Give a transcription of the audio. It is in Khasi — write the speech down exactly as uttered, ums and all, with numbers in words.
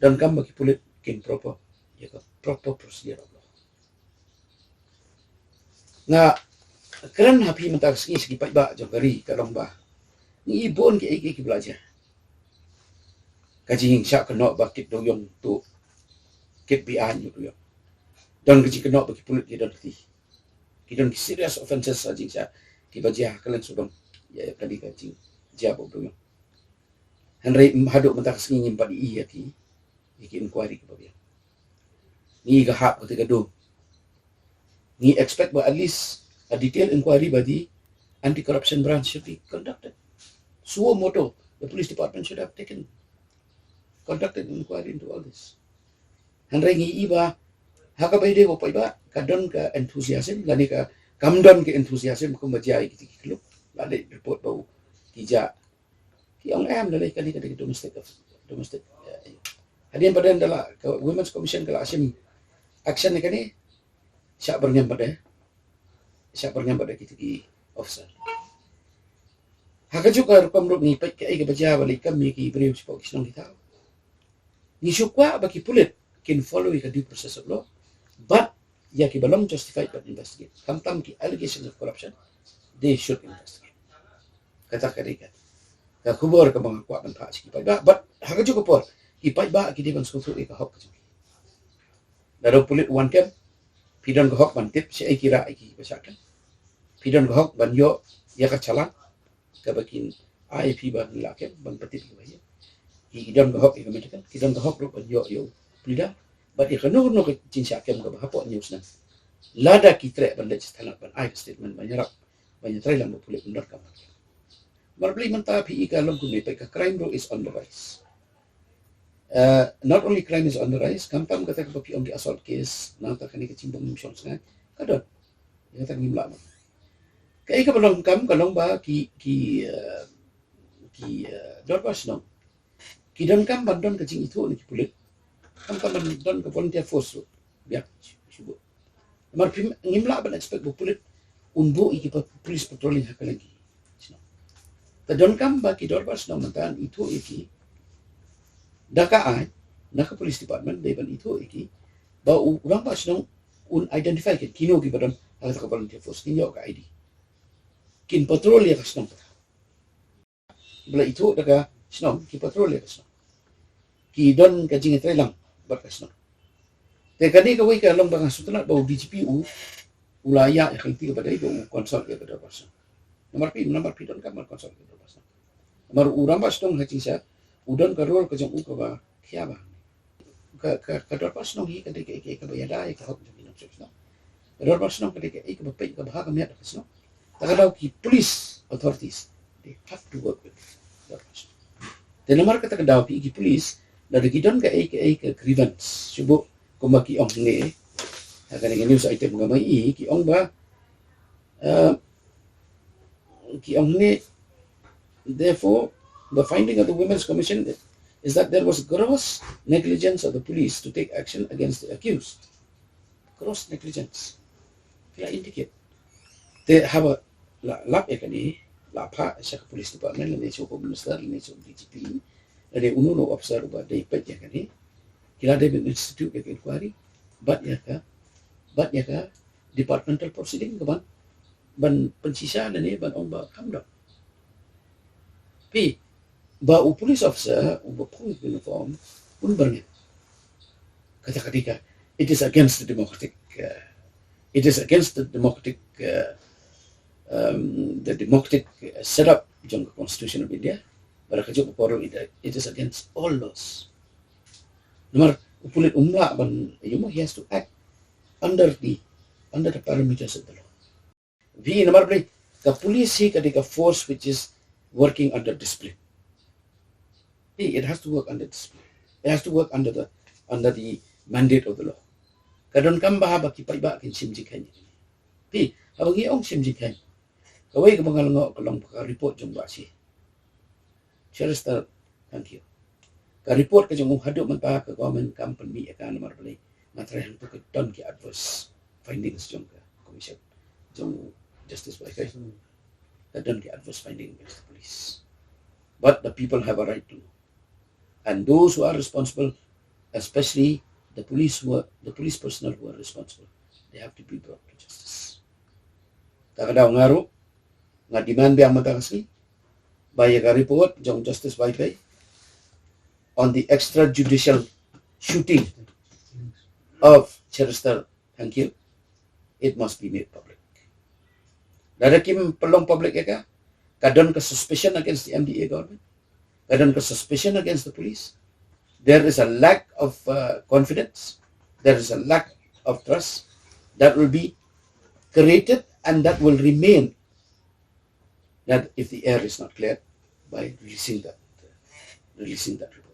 Donkam ba ki pulit kin proper, ïa ka proper procedure of law. Nga kren ha phi mynta ka sngi sha ki paidbah jong ka ri ka long ba ngi i bun ki ei ki ei ki ba la jia. Ka jingshah kynnoh ba kit dewiong to kit biang ïa u dewiong. Don ka jingkynnoh ba ki pulit ki don kti, ki don ki serious offences ha jingshah ki ba jia ha kylleng sawdong ïa kane ka jingjia ba u dewiong. Hynrei haduh mynta ka sngi ngim pat i ïa ki, ïa ki inquiry ki ba biang. Ngi ka hap kata ka dum. Ngi expect ba at least a detailed inquiry by the anti-corruption branch should be conducted. Suo motu, the police department should have taken, conducted an inquiry into all this. Hynrei ngi i ba ha ka ba ïadei bad paidbah ka don ka enthusiasm, lane ka kam don ka enthusiasm kumba jia ïa kiti ki klub. La dei report ba u ki jia, ki ong em, lane kane ka dei ka domestic, domestic, eh, hadien ba don da la ka Women's Commission ka la shim action ïa kane, shah byrngem pat de, shah byrngem pat de kiti ki officer. Ha kajuh ka rukom ruh ngi peit kaei kaba jia ba leit kam ïa ki briew shapoh ki shnong ki thaw. Ngi shu kwah ba ki pulit kin follow ïa ka due process of law, but ïa ki ba long justified ban investigate. Khamtam ki allegations of corruption, they should investigate. Kata ka dei ka, ka khubor kaba nga kwah ban phah sha ki paidbah, but ha kajuh ka por ki paidbah ki dei ban sngewthuh ïa ka hok ka jong ki. Lada u pulit u wan kem, phi don ka hok ban tip shaei ki rah ïa ki ba shah kem. Phi don ka hok ban ïoh ïa ka challan kaba kin ai phi ba ngi la kem ban pyntip ïa ki ba ïa. Ki, ki don ka hok ïa ka medical, ki don ka hok ruh ban ïoh ïa u pleader. Bad ïa kano kano ka jingshah kem kaba hapoh hynñiew snem, lada ki treh ban leit sha thana ban ai ka statement, ban ïarap, ban ïatreilang bad u pulit, ym don kam ban kem. Namar balei mynta phi i ka long kumne, peit ka crime ruh is on the rise. Uh, not only crime is on the rise, khamtam kata kaba phi ong ki assault case, nangta kane ka jingbym shong sngewbha ka don. Ïa kata ngim lah ban. Kaei kaba long kam ka long ba ki, ki, uh, ki, uh, dorbar shnong ki donkam ban don ka jingithuh na ki pulit. Khamtam ban don ka volunteer force ruh. Biang shu, shu buh. Namar phim, ngim lah ban expect ba u pulit un buh ïa ki pa-, police patrolling ha kylleng ki shnong. Te donkam ba ki dorbar shnong mynta un ithuh ïa ki da ka aiñ na ka police department, dei ban ithuh ïa ki ba u rangbah shnong un identify ïa ki, kino ki ba don ha kata ka volunteer force, kin ïoh ka I D. Kin patrol ïa ka shnong. Ba la ithuh da ka shnong, ki patrol ïa ka shnong. Ki don ka jingïatreilang bad ka shnong. Te kane kawei ka long ba nga sngewtynnat ba u D G P u, u la ïa, ïa ka lynti kaba dei ba u consult ïa ka dorbar shnong. Namar phi, namar phi donkam ban consult ïa ka dorbar shnong. Namar u rangbah shnong ha jingshisha u don ka role ka jong u kaba khia bha. Ka, ka, ka dorbar shnong hi ka dei kaei kaei kaba ïada ïa ka hok jong ki nongshong shnong. Ka dorbar shnong ka dei kaei kaba peit kaba ha ka miat ka shnong. Ta ka daw ki police authorities, they have to work with dorbar shnong. Te namar kata ka daw ki, ki police, lada ki don kaei kaei ka grievance, shu buh kumba ki ong hangne ha kane ka news item, kumba i ki ong ba, uh, ki ong hangne, therefore the finding of the Women's Commission is that there was gross negligence of the police to take action against the accused. Gross negligence. Ki la indicate. Te haba la lap ïa kane, la phah sha ka police department, lane sha u Home Minister, lane sha u D G P, lane uno uno u officer uba dei peit ïa kane, ki la dei ban institute ïa ka inquiry bad ïa ka, bad ïa ka departmental proceeding ka ban, ban pynshisha lane ban ong ba kham don. Phi, ba u police officer uba phong uniform un byrngem. Kata ka dei ka, it is against the democratic, uh, it is against the democratic, uh, um, the democratic, uh, setup jong ka Constitution of India. Bad ha kajuh ka por ruh it, it is against all laws. Namar u pulit um lah ban, you know, he has to act under the, under the parameters of the law. Phi, namar balei? Ka police hi ka dei ka force which is working under discipline. Phi, it has to work under discipline. It has to work under the, under the mandate of the law. Ka donkam ba haba ki paidbah kin shim jingkheiñ. Phi, haba ngi ong shim jingkheiñ, kawei kaba nga lyngngoh ka long ba ka report jong Bah Shi. Cherister, thank you. Ka report ka jong u haduh mynta ka government kam pynmih ïa ka, namar balei? Nga tharai hangto ka don ki adverse findings jong ka commission, jong Justice Wai Kyaw. Ka don ki adverse finding against the police. But the people have a right to know. And those who are responsible especially the police who are, the police personnel who are responsible, they have to be brought to justice. Ka ka daw nga ruh nga demand biang mynta ka sngi ba ïa ka report jong Justice Vaiphei on the extrajudicial shooting of Cherister Thangkhiew, it must be made public. Lada kim pynlong public ïa ka, ka don ka suspicion against the M D A government, ka don ka suspicion against the police. There is a lack of uh, confidence. There is a lack of trust that will be created and that will remain, that if the air is not cleared by releasing that, releasing that report.